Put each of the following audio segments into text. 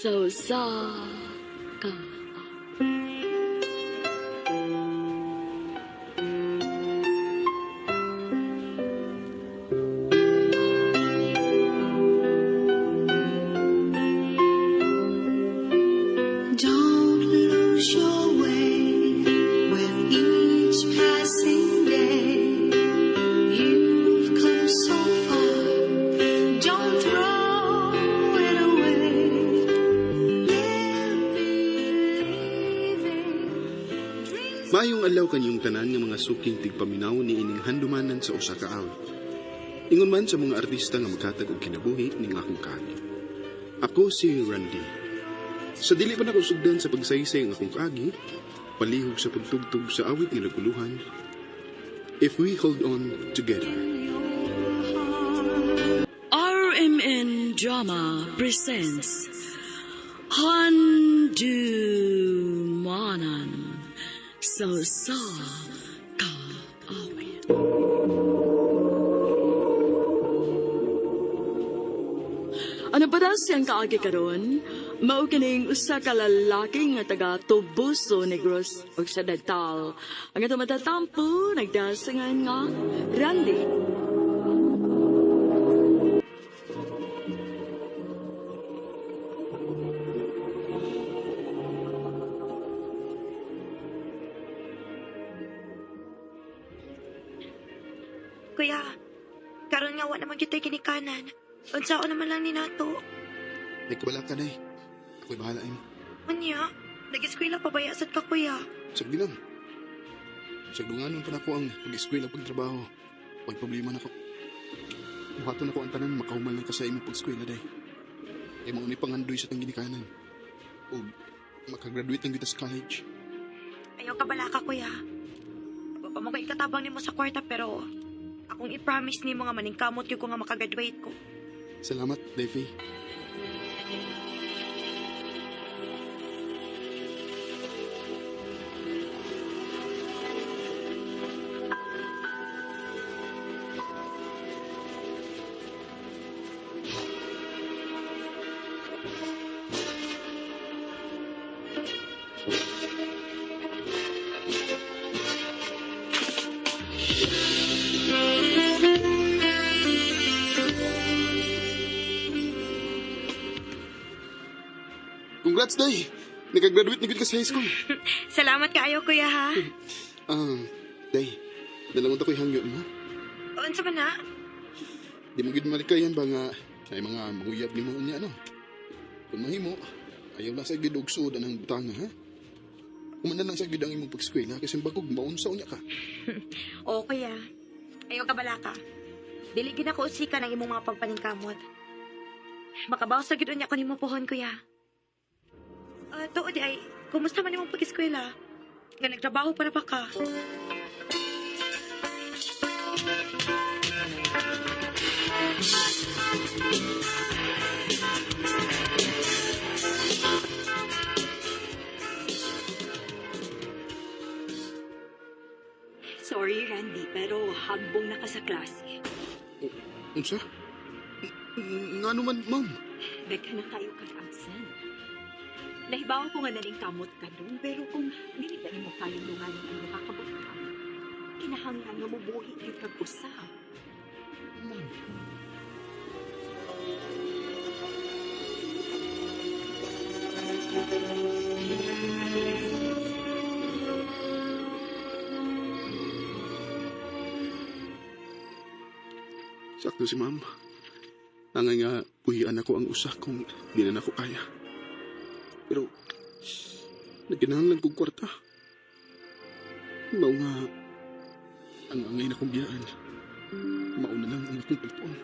Sa usa ka Don't lose your way with each passing day. You've come so far. Don't throw it away. Live believing. Dreams. Maayong adlaw kanyong tanan nga mga suking tigpaminaw ni ining handumanan sa usa ka awit. Ingon man sa mga artista nga maghatag og kinabuhi ning akong kaagi. Ako si Randy. Sa dili pa nako sugdan sa pagsaysay ang akong kaagi, palihog sa pagtugtog sa awit nga naguluhan, If We Hold On Together. RMN Drama presents Handumanan sa usa ka awit. Ano pa daw siyang kaagi karon? Mao kining usa ka lalaki nga taga Toboso, Negros Occidental. Ang atong matatampo nagdasangan nga Randy. Kuya, karon nga wa naman gyud tay kinikanan. Unsaon naman lang ni nato. Ay, kabala ka na eh. Ako'y bahala mo. Unya, nag-eskwela pa baya sad ka, kuya? Sagdi lang. Sagdunganon pa nako ang pag-eskwela pagtrabaho. Way problema nako. Buhaton nako ang tanan makahuman lang ka sa imong pag-eskwela day. Kay mao ni pangandoy sa tangginikanan. O makagraduate lang kita sa college. Ayaw ka bala ka, kuya. Wa pa mo kay katabang nimo sa kwarta pero akong i-promise nimo nga maningkamot gyud ko nga makagraduate ko. Salamat, Davey. Congrats, Day! Nakagraduate na gud ka sa high school. Salamat kaayo, kuya, ha. Ah, Day, dalangon ako'y hangyo mo. Unsa man na? Di mo gid malikayan ba nga ay mga manguyab nimo unya no. Kung mahimo, ayaw lang sa gid og suod ang butanga ha. Kumanda lang sa gid ang imong pag-eskwela kasi bagog maunsa unya ka. Oo, kuya. Ayaw ka bala ka. Dili gid ako usika ng imong mga pagpaningkamot. Makabaw sa gid unya ko nimo puhon, kuya. Ah, tuod di ay, kumusta man imong pag-eskwela? Nga nagtrabaho para pa ka. Sorry, Randy, pero hagbong na ka sa klase. Unsa? Ngano man, ma'am? Daghan na kayo kag absent. Nahibaw ko nga naling kamot ka dun, pero kung dili ba nimo kayang lunganin ang duha ka butang, kinahanglan nga mubuhi gyud kag usa. Ma'am. Sakto si ma'am. Angay nga, buhian ako ang usa kung di na nako kaya. Pero, nagkinahanglan kong kwarta. Mao nga, ang angay na kong biyaan. Mauna lang ang akong pagtuon.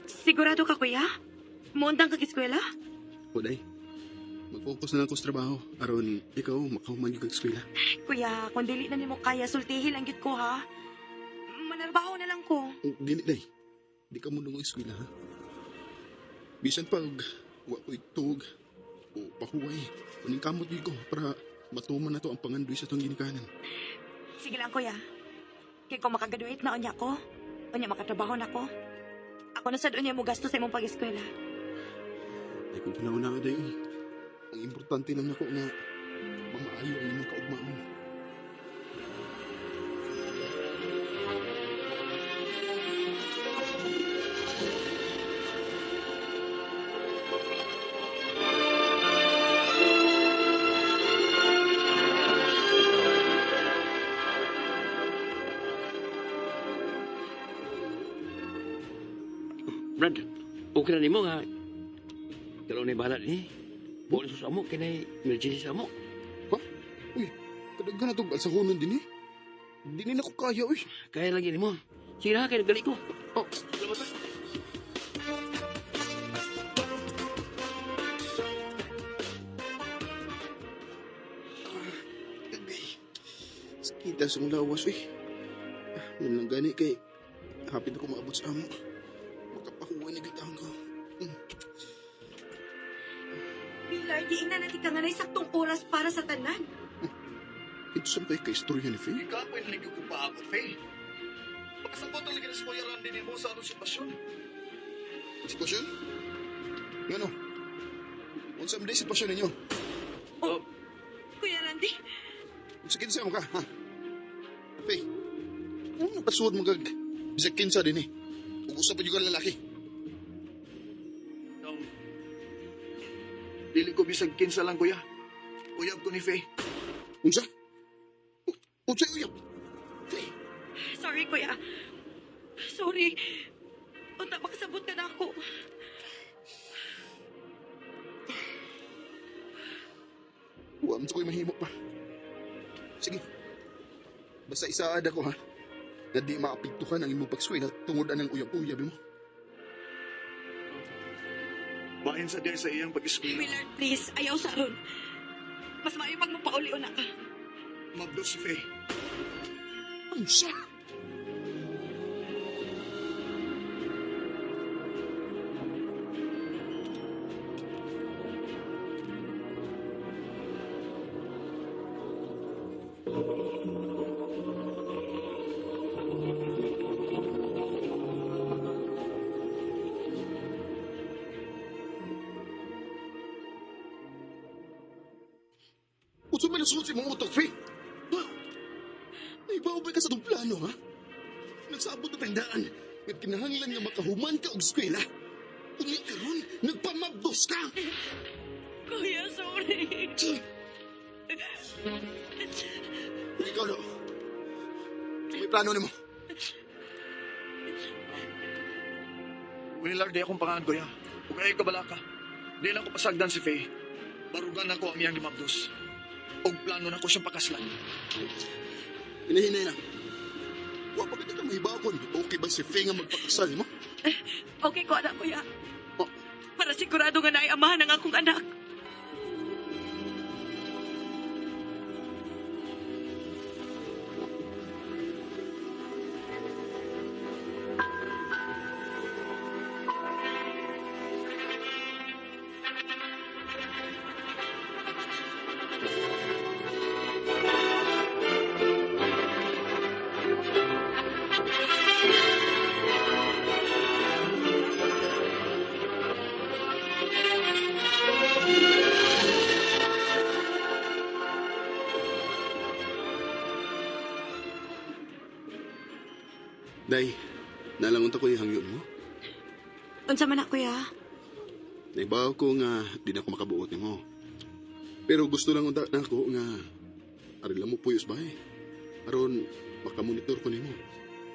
Sigurado ka, kuya? Muundang kag eskwela? O day, mag-focus na lang ako sa trabaho. Aron, ikaw, makahuman yung eskwela. Kuya, kung dili na nimo kaya, sultihi lang gyud ko, ha? Manarbaho na lang ko. Dili, day. Di ka mo nung eskwela, ha? Bisan pag wa ko'y tug, O pahuway. Maningkamot gyud ko para matuman na to ang pangandoy sa atong ginikanan. Sige lang, kuya. Kay kung makagraduate na unya ko, unya makatrabaho na ko. Ako na sad unya mo gasto sa imong pag-eskwela. Ay kung panahon na ka dayon. Ang importante lang nako nga mamaayo ang imong kaugmaon. Brad, okay na nimo nga. Dalaw na bahala ni. Buwan sa amo, kinay emergency sa amo. Ha? Uy, kadaghan na itong alsahonon din eh. Di ni na ko kaya, uy. Kaya lagi nimo. Sige na, kaya nagdali ko. Oh, Salamat, ha. Agay. Sakita sa mong lawas, uy. Ah, yun lang gani kay hapit ako maabot sa amo. Makapahuway na gitang ko. Pilar, diin na natin ka nga na saktong oras para sa tanan. Ito sa kay kaistorya ni Faye. Ikaw po yung ko paabot, Faye. Pagkasabot talaga na si Kuya Randy nimo sa anong sitwasyon. Sitwasyon? Ngano? Unsa man day sitwasyon ninyo? Oh, Kuya Randy, Unsa kinsa mo ka, ha? Faye, ano napasuod mo kag bisag kinsa din eh. Ug usa pa jud ka lalaki. Dili ko bisag kinsa lang, Kuya. Uyab ko ni Faye. Unsa? Unsa uyab? Faye, sorry kuya. Sorry. Unta makasabot ka na ako. wa man sa ko'y mahimo pa. Sige. Basta isaad ako ha. Na di maapektuhan ang imong pagskwela tungod anang uyab-uyab mo. Bahin sa diya sa iyang pag-eskwela. Willard, please, ayaw sa ron. Mas maayo pag mapauli na ka. Mabdos si Faye. Unsa? Unsa may nasulod sa imong utok, Faye? Ha? Naibaw ba ka sa itong plano, ha? Nagsabot na tandaan. Nga kinahanglan nga makahuman ka og eskwela. Unya karon, nagpamabdos ka. Kuya, sorry. Ikaw, no. May plano nimo. Willard, di akong pangalan, Kuya. Ug ay kabala ka. Di lang ko pasagdan si Faye. Barugan ako ang iyang limabdos. Og plano na ko siyang pakaslan. Hinahinay lang. Wa pa kita mahibakon. Okay ba si Faye nga magpakasal mo? Okay ko anak, kuya. Oh. Para sigurado nga naay amahan ang akong anak. Day, nalangon ta ko yung hangyo mo. Unsa man na, kuya? Naibaw ko nga di na ako makabuot nimo. Pero gusto lang unta nako nga ari lang mo puyos ba eh. Aron makamonitor ko nimo.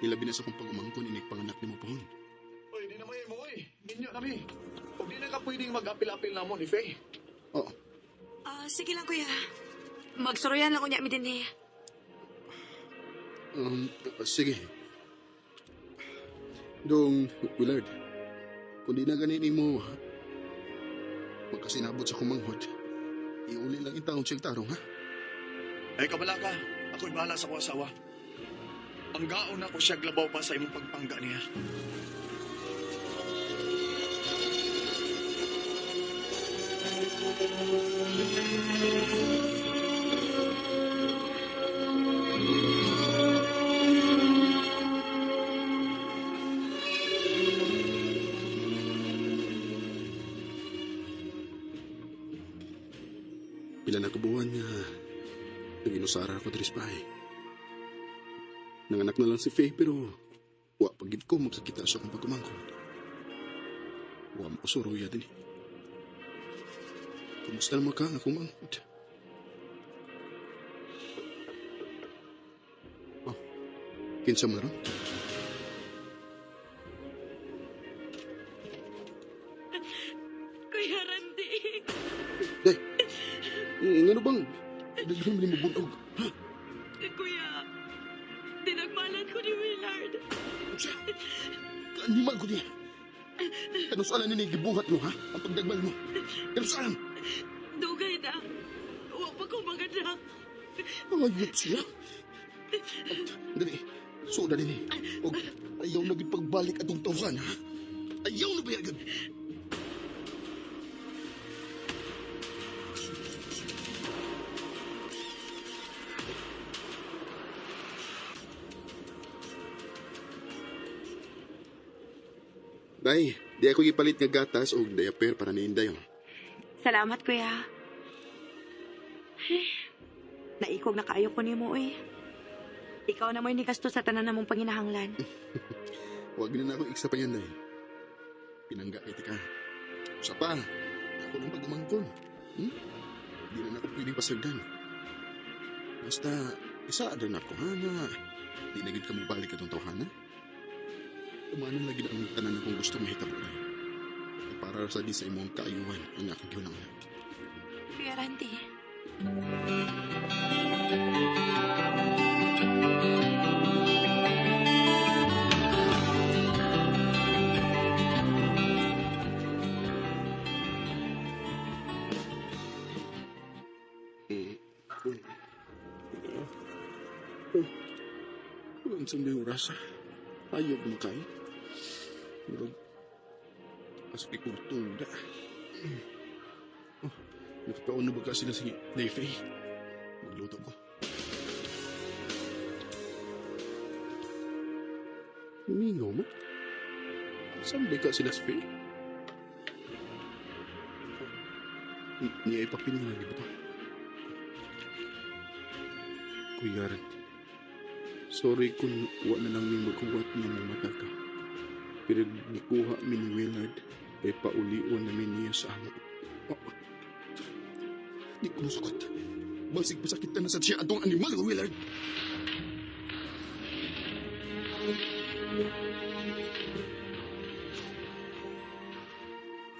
Hilabi na sa akong pag-umangkon inig panganak nimo pohon. Uy, di na may mo, uy. Ninyo na mi. Og di na ka pwedeng mag-apil-apil na mo ni Faye. Oo. Ah, sige lang, kuya. Magsuruyan lang unya mi dinhi. Sige. Dong, Willard, kung di na ganin mo, magkasinabot sa kumanghod, iuli lang itawon siyang tarong, ha? Ay kabala ka. Ako'y bahala sa akong asawa. Ang gaon ako siya glabaw pa sa imong pagpangga niya. Pila na kabuwan nga naginusara ako diri sa bahay. Nanganak na lang si Faye pero wa pagid ko magkakita sa akong pagkumangkon. Wa mo suroya din eh. Kumusta naman ka ang akong mangkod? Oh, kinsa man ron? Kuya Randy. Day, ngano bang daghan man mo bunog? Ha? Kuya, tinagmalan ko ni Willard. Unsa? Kaanimal ko niya. Kanus-alan ni gibuhat mo, ha? Ang pagdagmal mo. Kanus-alan. Dugay na. Wa pa ko maganak. Ayop siya. At, dali, suda din eh. Og, ayaw na gid pagbalik atong tawhan, ha? Ayaw na ba agad? Day, di ako gipalit nga gatas og diaper para ni Inday. Oh. Salamat, kuya. Eh, naikog na kaayo ko nimo, oy. Ikaw na mo'y nigasto sa tanan namong panginahanglan. Huwag na na ako iksa pa yan, Day. Pinangga kita ka. Sa pa, ako nang pagumangkon. Hmm? Di na ako pwedeng pasagdan. Basta, isa na ako, ha, na di na gid ka mobalik atong tawhana. Tumanan lagi na ang tanan akong gusto mahitabo na. Para sa di sa imong kaayuhan ang akong gihunang. Kuya Randy. Ang sandi oras. Ayog mo kay. Murag, as ikurtong da. Oh, nakataon na ba ka sila si Dave? Magluto ko. Mingaw mo? Saan ba ka sila si Faye? Niya ipapiningan, di ba to? Kuya Randy. Sorry kung wa na lang mi maghuwat nga mong mata ka. Pero gikuha mi ni Willard kay paulion namin niya sa amo. Oh, di ko masukot. Basig pasakit na sad siya atong animal, Willard.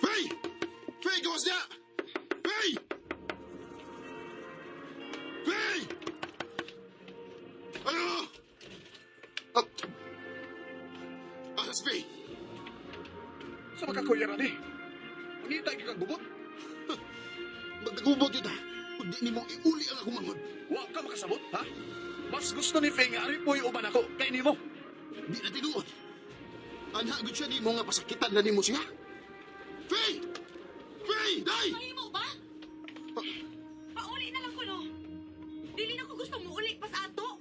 Faye! Faye, gawas niya! Faye! Faye! Ano? Ah! Asas, Faye! Sa maka, Kuya Randy. Pangita kang bubot. Magdagubot yun ha! Kung di nimo iuli ang akong manghod. Wa ka makasabot, ha? Mas gusto ni Faye nga ari po'y uban ako kay nimo. Di na tinuod. Anha gud siya nimo nga pasakitan na nimo siya. Faye! Faye! Day! Mahimo ba? Pauli na lang ko, no? Dili na ko gusto mo uli pa sa ato.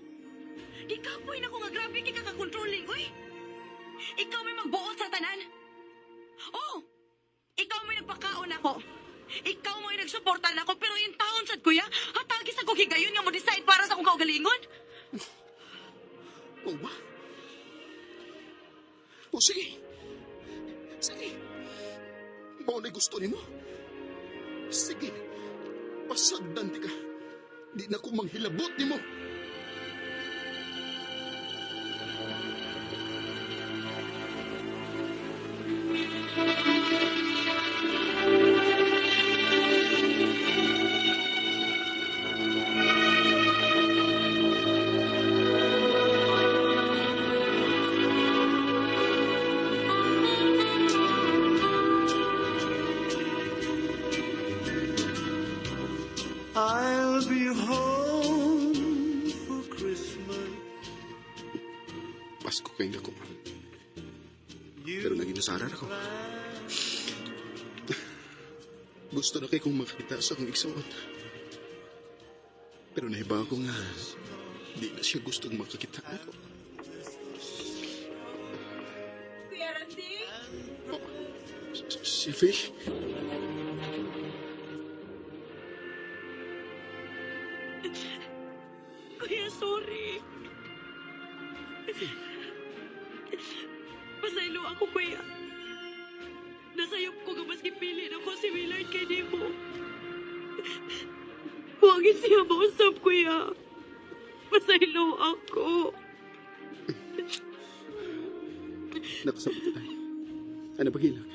Gikapoy na ko nga grabe kay kakakontrolling, uy. Ikaw may magbuot sa tanan. Oh! Ikaw may nagpakaon ako. Ikaw may nagsuporta nako pero in taon sad kuya, hatagis ako higayon nga mo decide para sa akong kaugalingon. Oo ba? O sige. Sige. Mao na gusto nimo. Sige. Pasagdan ti ka. Di na ko manghilabot nimo. I'll be home for Christmas. Pasko kay nako. Pero naging nasarar ako. Gusto na kay kong makakita sa akong igsuon. Pero nahiba ko nga, di na siya gustong makakita ako. Kuya Randy? Oh, si Faye? Kuya, sorry. Pasaylo ako, kuya. Nasayop ko nga mas gipili na ko si Willard kay Nemo. Huwag siya mausap, kuya. Pasaylo ako. Nakasabot ka tayo. Ano ba hilak?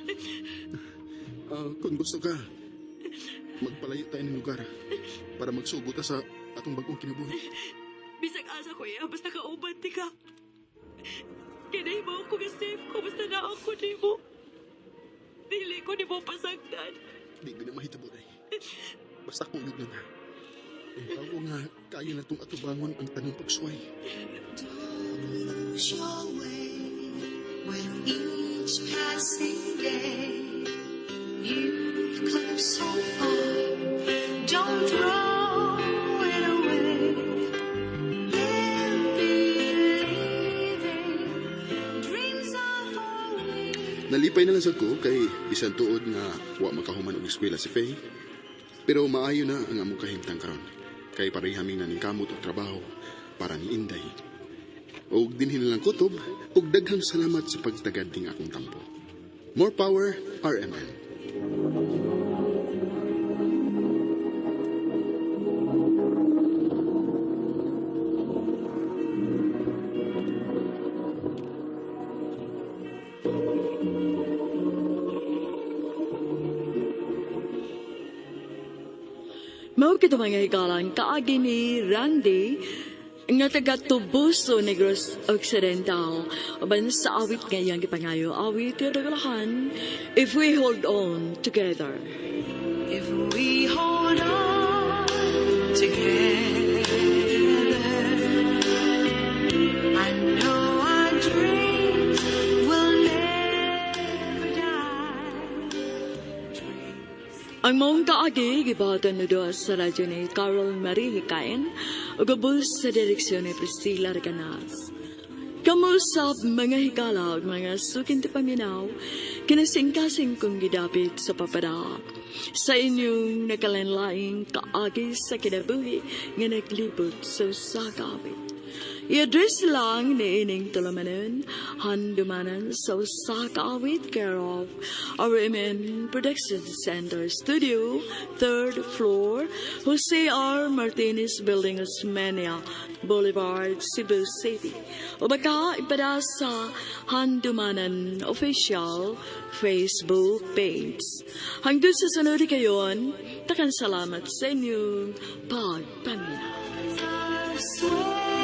Kung gusto ka, magpalayo tayo ng lugar para magsugo ta sa atong bagong kinabuhi. Bisag asa, kuya. Basta kauban ti ka. Kinay mo ako nga safe ko. Basta na ako nimo. Dili ko nimo pasagdan. Di ko na mahitabo day. Basta kuyog na na. Eh, ako nga, kaya na itong atubangon ang tanang pagsuway. Don't lose your way with each passing day. You've come so far. Don't throw it away. Live believing. Dreams are for we. Nalipay na lang sad ko kay bisan tuod nga wa makahuman og eskwela si Faye. Pero maayo na ang among kahimtang karon. Kay pareha ming naningkamot og trabaho para ni Inday. Og dinhi na lang kutob og daghang salamat sa pagtagad ning akong tampo. More power, RMN. Mao kito mga higalan kaagi ni Randy nga taga Toboso, Negros Occidental. Uban sa awit nga iyang gipangayo, awit nga nagalahan, If We Hold On Together. If we hold on together, I know our dreams will never die. Ang maong kaagi, gibahatan na doon sa radyo ni Carol Marie Hikain, ug ubos sa direksyon ni Priscilla Recanas. Kamusap mga higala ug mga suking paminaw, kinasingkasing kong gidapit sa papada. Sa inyong nakalanlaing kaagi sa kinabuhi nga naglibot sa usa ka awit. I-address lang ni ining tulumanon, handumanan sa usa ka awit, care of RMN Production Center Studio, 3rd floor, Jose R. Martinez Building, Osmeña Boulevard, Cebu City. O baka ipada sa Handumanan Official Facebook page. Hanggang sa sunod kayon, takan salamat sa inyong pagpaminaw. Sway.